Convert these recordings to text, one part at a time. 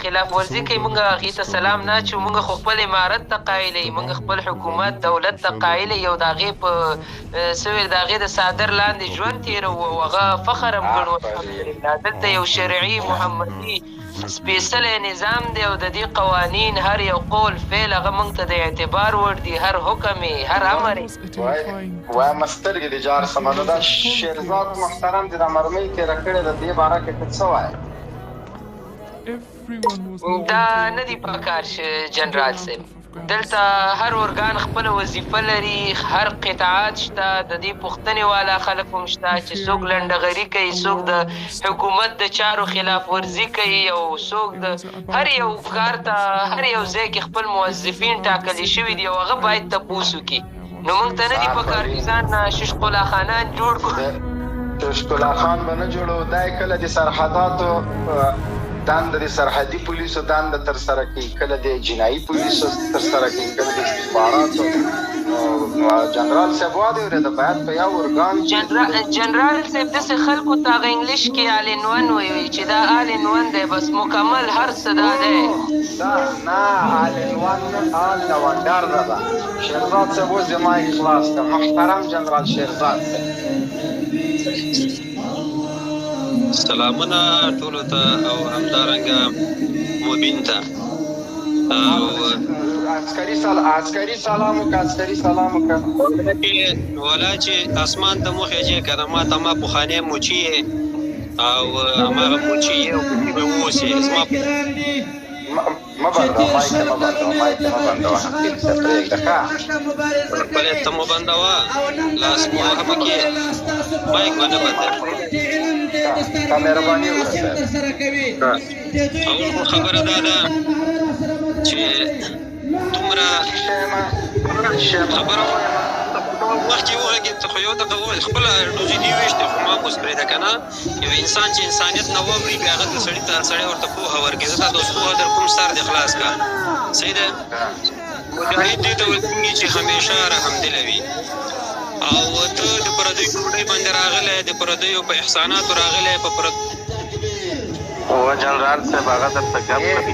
خلاف ورزي کوي، مونږ هغې ته سلام نه اچو. مونږ خو خپل امارت ته قایل یو، مونږ خپل حکومت دولت ته قایل یو، د هغې په څه ویل د هغې د څادر لاندې ژوند تېروو او هغه فخر هم ګڼو. الحمدلله دلته یو شرعي محمدي سپېڅلی نظام دی او د دې قوانین هر یو قول فعل هغه مونږ ته د اعتبار وړ دي، هر حکم یې هر امر یې. وایم سترګې دې جار سمه. نو دا شیرزاد محترم دې دا مرمۍ تېره کړې ده، دې باره کې ته څه وایې؟ دا نه دی پکار جنرال صاحب، دلته هر ارګان خپله وظیفه لري، هر قطعات شته، د دې پوښتنې والا خلک هم شته چې څوک لنډغري کوي، څوک د حکومت د چارو خلاف ورزي کوي او څوک د هر یو کار ته هر یو ځای کې خپل موظفین ټاکل شوي دي او هغه باید تپوس وکړي. نو موږ ته نه دي پکار چې ځان نه ششقلا خانان جوړ کړو. ششقلا خان به نه جوړو. دی کله د سرحداتو دنده، د سرحدي پولیسو دنده ترسره کوي، کله د جنایي پولیسو ترسره کوي، کله د استخباراتو. نو جنرال صاحب واده اورېده، باید په یو ارګان کې جنرال صاحب داسې خلکو ته هغه انګلیش کې all in one وایي چې دا all in one دی، بس مکمل هر څه دا دی. دا نه all in one نه، all لونډر ده. شیرزاد صاحب اوس دې مایک خلاص کړه، محترم جنرال شیرزاد صاحب. سلامونه ټولو ته او همدارنګه مبین ته. او عسکري سلام، عسکري سلام وکړه، عسکري سلام وکړه. ولا چې اسمان ته مخې چې کنه، ما ته ما پخوانی موچي او هماغه موچي او به اوسې زما. مه بندوه مایک، مه بندوه مایک، مه بندوه. حقیر صاحب پرېږده ښه. بلې ته مو بندوه، لاس مو وهه پکې، مایک به نه بندوي. ښه، مهرباني وکړه صاحب. اول خو خبره دا ده چې دومره خبره مخکې وغږېد، ته خو یو دقیقه خپله ډوزې دې وویشتې، خو ما هم اوس پرېږده که نه. یو انسان چې انسانیت نه واوړي بیا هغه ته سړي ته سړی ورته پوهه ورکړي. زه تا ته اوس پوهه در کوم، سر دې خلاص کړه. صحیح ده، مجاهد دې ته ویل کېږي چې همیشه رحمدله وي، او ته د پردیو ډوډۍ باندې راغلی، د پردیو په احساناتو راغلی، په پر او جنرال صاحب هغه درته ګپ لګي.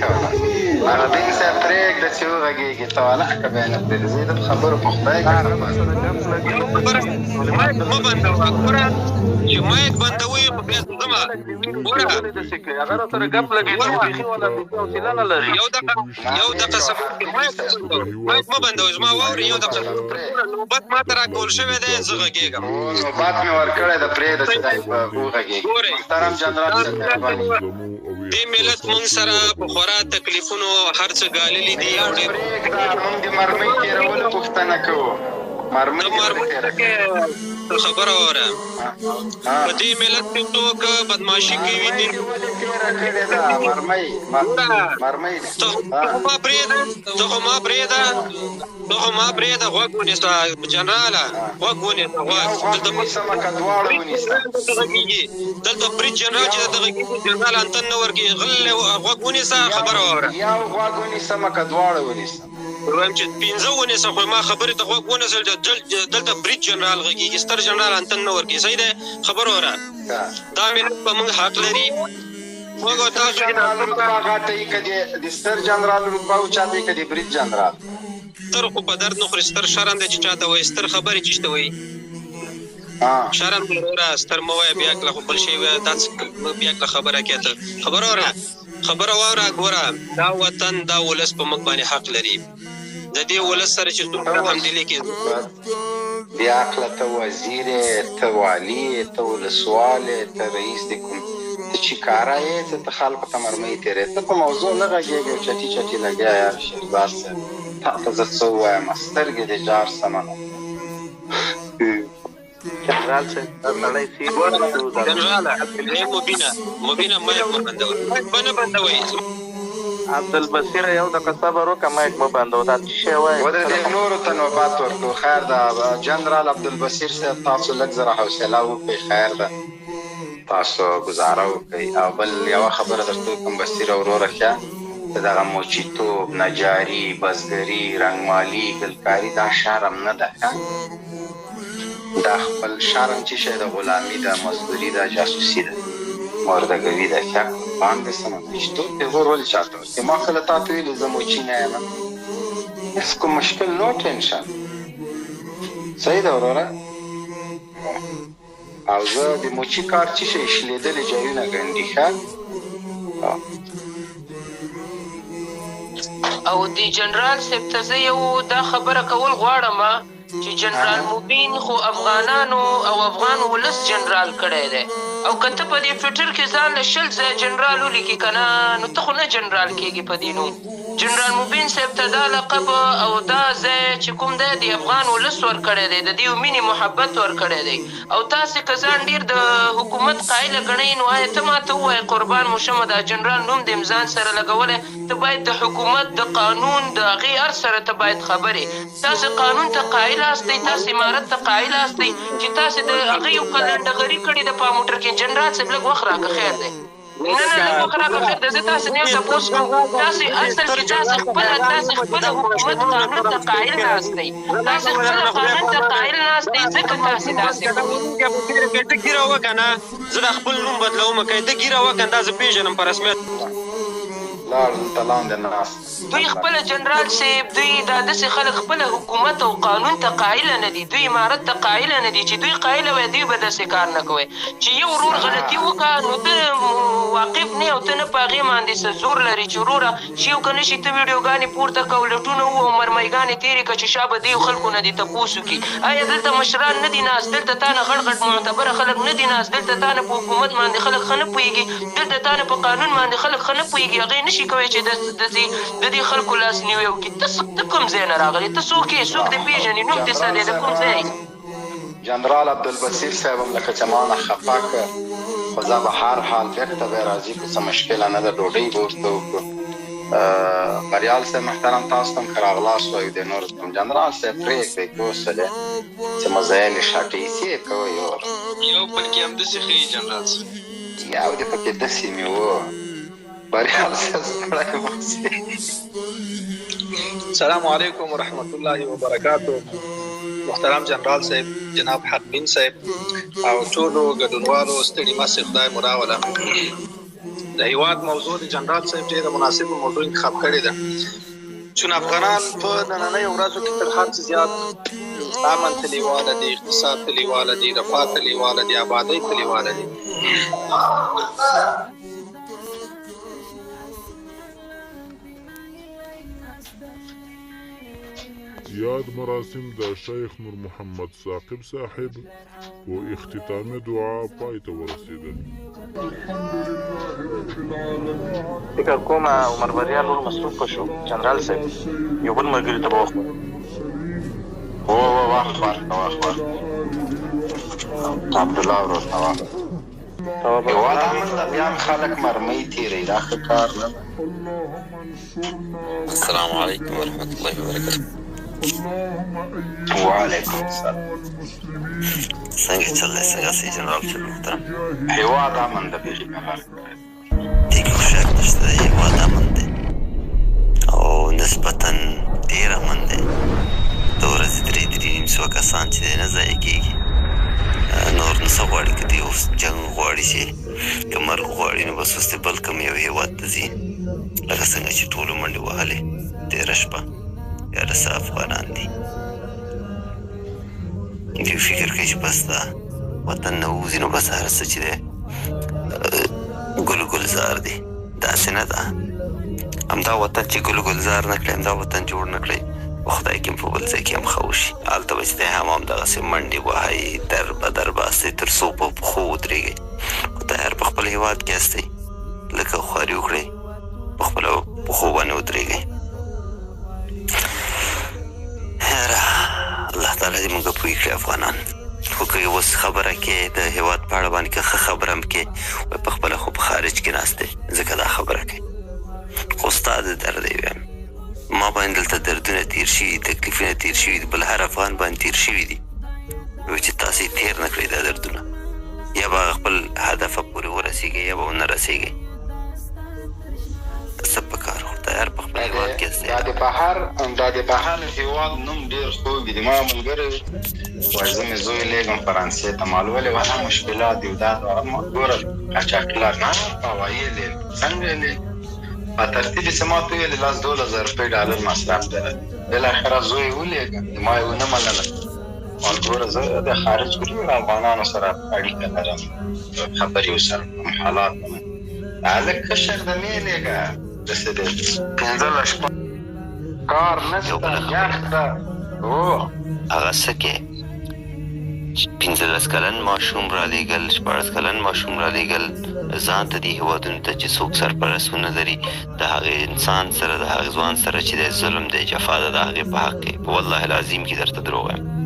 مبین صاحب پرېږده چې وغږېږي، ته ولاکه بیا نه پرېږدې. زه د خبرو په خدای قسم. مایک مه بندوه، ګوره چې مایک بندوي خو بیا زما ګوره هغه را سره ګپ لګي، بیخي ولا حوصله نه لري. یو دقیقه، یو دقیقه صبر، مایک مه بندوه، زما واورې. یو دقیقه، نوبت ما ته راکول شوی دی، زه غږېږم. نوبت مې ورکړی دی، پرېږده چې دی وغږېږي. محترم جنرال صاحب مهرباني. دې ملت مونږ سره په خورا تکلیفونو هر څه ګاللي دي او ډېر. پرېږده، مونږ د مرمۍ تېرولو پوښتنه کوو. مرمۍ دې ولې تېره کړې؟ خبره واوره، په دې ملت کې څوک بدمعاشي کوي، دې ولې تېره کړې ده مرمۍ؟ مرمۍ ته خو ما پرېږده، ته خو ما پرېږده، ته خو ما پرېږده. غوږ ونیسه جنراله، غوږ ونیسه، غوږ. دلته ونیسه که دواړه ونیسه؟ دلته برید جنرال چې درته غږېږي، جنرال انتن نه ورکوي. غلی غوږ ونیسه، خبره واوره. یو غوږ ونیسم که دواړه ونیسم؟ وایم چې پنځه ونیسه، خو ما خبرې ته غوږ ونیسل. دلته برید جنرال غږېږي، ستر جنرال انتن نه ورکوي. صحیح دی، خبره واوره. دا ملت په موږ حق لري، موږ او تاسو. جنرال رتبه غټه یي که د ستر جنرال رتبه اوچته یي که د برید جنرال؟ ستر خو په درد نه خوري، ستر شرم دی چې چاته وایي ستر، خبرې چې ته وایي شرم دی وروره. ستر مه وایه، بیا کله خو بل شی وایه. دا بیا کله خبره کې ته خبره واوره، خبره واوره. ګوره، دا وطن دا ولس په موږ باندې حق لري، د دې ولس سره چې څوک رحمدلي کوي. بې عقله، ته وزیر یې، ته والي یې، ته ولسوال یې، ته رئیس د کوم، ته چې کاره یې، ته خلکو ته مرمۍ تېرې، ته په موضوع نه غږېږې او چټي چټي لګیا یې. شیرزاد صاحب تا ته زه څه ووایم، سترګې دې جار سمه. جنرال صاحب دا سړی سی. جنراله مبینه، مبینه، مایک مه بندوئ، مایک به نه بندوئ. عبدالبصیر یو دقیقه صبر وکړه، مایک مه بندوه، دا څه شی وایې؟ ودرېږئ، نورو ته نوبت ورکړو. خیر ده جنرال عبدالبصیر صاحب، تاسو لږ زره حوصله وکړئ، خیر ده، تاسو ګزاره وکړئ. او بل یوه خبره درته وکړم بصیره وروره، ښه ته دغه موچیتوب، نجاري، بزګري، رنګمالي، ګلکاري دا شرم نه ده. ښه دا خپل شرم چې شی ده، غلامي ده، مزدوري ده، جاسوسي ده، مردګوي ده. ښه باندې سم پښتو پیغور ولې چاته ورکوې؟ ما کله تاته ویلي زه موچي نه یم؟ هېڅ کوم مشکل، نو ټینشن. صحیح ده وروره. او زه د موچي کار چی شی شلیدلې جایونه ګنډي ښه. او دی جنرال صیب ته زه یو دا خبره کول غواړم چې جنرال مبین خو افغانانو او افغان ولس جنرال کړی دی او که ته په دې ټویټر کې ځان له 20 ځایه جنرال ولیکې کنه نو ته خو نه جنرال کیږې په دې نوم جنرال مبین صیب ته دا لقب او دا ځای چې کوم دی د افغان ولس ورکړی دی د دیو مینې محبت ورکړی دی او تاسې که ځان ډیر د حکومت قایله ګڼئ نو آیا ته ماته ووایه قربان مو شمه دا جنرال نوم دې هم ځان سره لګولی ته باید د حکومت د قانون د هغې هر سره ته باید خبر یې تاسې قانون ته قایل آستئ تاسې امارت ته قایل آستئ چې تاسې د هغه یو که لنډغري کړې ده په موټر کې جنرال صاحب لږ وخت راکه خیر دی. نه نه لږ وخت راکړه خیر ده زه تاسو نه یو تپوس کوم تاسو اصل کې تاسو خپل تاسو خپل حکومت قانون ته قایل ناست دی تاسو خپل قانون ته قایل ناست دی ځکه تاسو داسې کوئ. که ته ږیره وه کنه زه دا خپل نوم بدلوم که ده ږیره وه کنه دا زه پیژنم په رسمیت. لاړ دلته لاندې ناست. دوی خپله جنرال صیب دوی دا دسې خلک خپله حکومت او قانون ته قایله نه دي دوی امارت ته قایله نه دي چې دوی قایله وای دوی به دسې کار نه کوی چې یو ورور غلطي وکا نو ته واقف نه او ته نه په هغې باندې څه زور لرې چې وروره شي او که نه شي ته ویډیوګانې پورته که او لټونه ووه او مرمۍ ګانې تیرې که چې شابه دیو خلکو نه دې تپوس وکړي ایا دلته مشران نه دي ناست دلته تا نه غټ غټ معتبره خلک نه دي ناست دلته تا نه په حکومت باندې خلک ښه نه پوهیږي دلته تا نه په قانون باندې خلک ښه نه پوهیږي هغوی نه شي کوی چې ددې ددې خلکو لاس نیوی وکړي ته څه ته کوم ځای نه راغلې ته څوک یې څوک دې پیژني نوم دې څه جنرال دی د صاحب کوم ځای یې. جنرال عبدالبصیر صاحب هم لکه چې مانه خفه که خو زه به هر حال بیرته به راځي خو څه مشکله نه ده ډوډۍ به ورته وکړو بریال صاحب محترم تاسو ته هم ښه راغلاست وایو د نورو ته هم جنرال صاحب پرېږدئ کوسلې چې مزایلې شاټې څه یې کوئ اور یو پکې همداسې ښيي جنرال صاحب. یو دې پکې دسې مې و بریال صاحب ستړی مه شې. السلام علیکم ورحمت الله وبرکاتو محترم جنرال صاحب جناب حقبین صاحب او ټولو ګډونوالو ستړي مه سئ خدای مو راوله د هیواد موضوع د جنرال صاحب ډیره مناسبه موضوع انتخاب کړې ده چون افغانان په نننیو ورځو کې تر هر څه زیات امن ته لیواله دي، اقتصاد ته لیواله دي، رفاه ته لیواله دي، آبادۍ ته لیواله دي. یاد مراسم د شیخ نور محمد ثاقب صاحب په اختتامي دعا پای ته ورسېدل. فکر کوم عمر بریا نور مصروف شو جنرال صاحب یو بل ملګري ته به وخت هو هو وخت ورکړه وخت ورکړه عبدالله ورور ته وخت هېواد امن ده بیا هم خلک مرمۍ تېروي دا ښه کار نه ده. السلام علیکم ورحمت الله وبرکاته. وعلیکم السلام. څنګه چل دی څنګه سي جنرال صاحب محترم؟ هېواد امن ده بیخي قرار کړی. دې کې خو شک نشته دی هېواد امن دی او نسبتا ډېر امن دی د ورځې درې درې نیم سوه کسان چې دی نه ضایع کېږي نور نو څه غواړي که دوی اوس جنګ غواړي چې که مرګ غواړي نو بس اوس دې بل کوم یو هېواد ته ځي لکه څنګه چې ټولو منډې وهلې تېره شپه یاره څه افغانان دي دوی فکر کوي چې بس دا وطن نه ووځي نو بس هر څه چې دی ګل ګلزار دی داسې نه ده همدا وطن چې ګل ګلزار نه کړي همدا وطن جوړ نه کړي په خدای کې په بل ځای کې هم ښه وشي هلته به چې دی هم همدغسې منډې وهئ در به در باسئ تر څو په پښو ودرېږئ خو تیار په خپل هېواد کې یاستئ لږه خواري وکړئ په خپلو پښو باندې ودرېږئ یاره الله تعالی دې موږ پوه کړي افغانان خو که اوس خبره کې د هېواد په اړه باندې که ښه خبره هم کې وایي په خپله خو په خارج کې ناست دی ځکه دا خبره کوي خو ستا د درد یې وایم ما باندې دلته دردونه تېر شوي تکلیفونه تېر شوي دي بل هر افغان باندې تېر شوي دي چې تاسې یې تېر نه کړئ دا دردونه یا به هغه خپل هدفه پورې ورسېږئ یا به ونه رسېږئ څه په کار خو تیار په خپل هېواد کې دا د بهر دا د بهر هیواد نوم ډیر خوږ دی ما ملګری وایي زه مې زوی لېږم فرانسې ته، مال ولې ولا مشکلات دي دا ګوره قاچاقي لار نه هوایي یې لېږم، څنګه یې لېږم؟ په ترتیب یې څه ماته وویل لس دولس زره روپۍ ډالر مصرف دی. بالاخره زوی یې ولېږه، ما یې ونه منله. مال ګوره زه د خارج کې ډېرو افغانانو سره اړیکه لرم، خبرې ورسره کوم، حالات منم. هلک کشر د مې لېږه داسې دی 15 شپږ کار یو نشته، بله خبره یخ ده. هو هغه څه کې چې 15 کلن ماشوم رالېږل، 16 کلن ماشوم رالېږل ځان ته دې هېوادونو ته چې څوک سرپرست ونه لري، د هغې انسان سره، د هغې ځوان سره چې دی ظلم دی، جفا ده د هغې په حق کې، په والله العظیم کې درته دروغ وایم.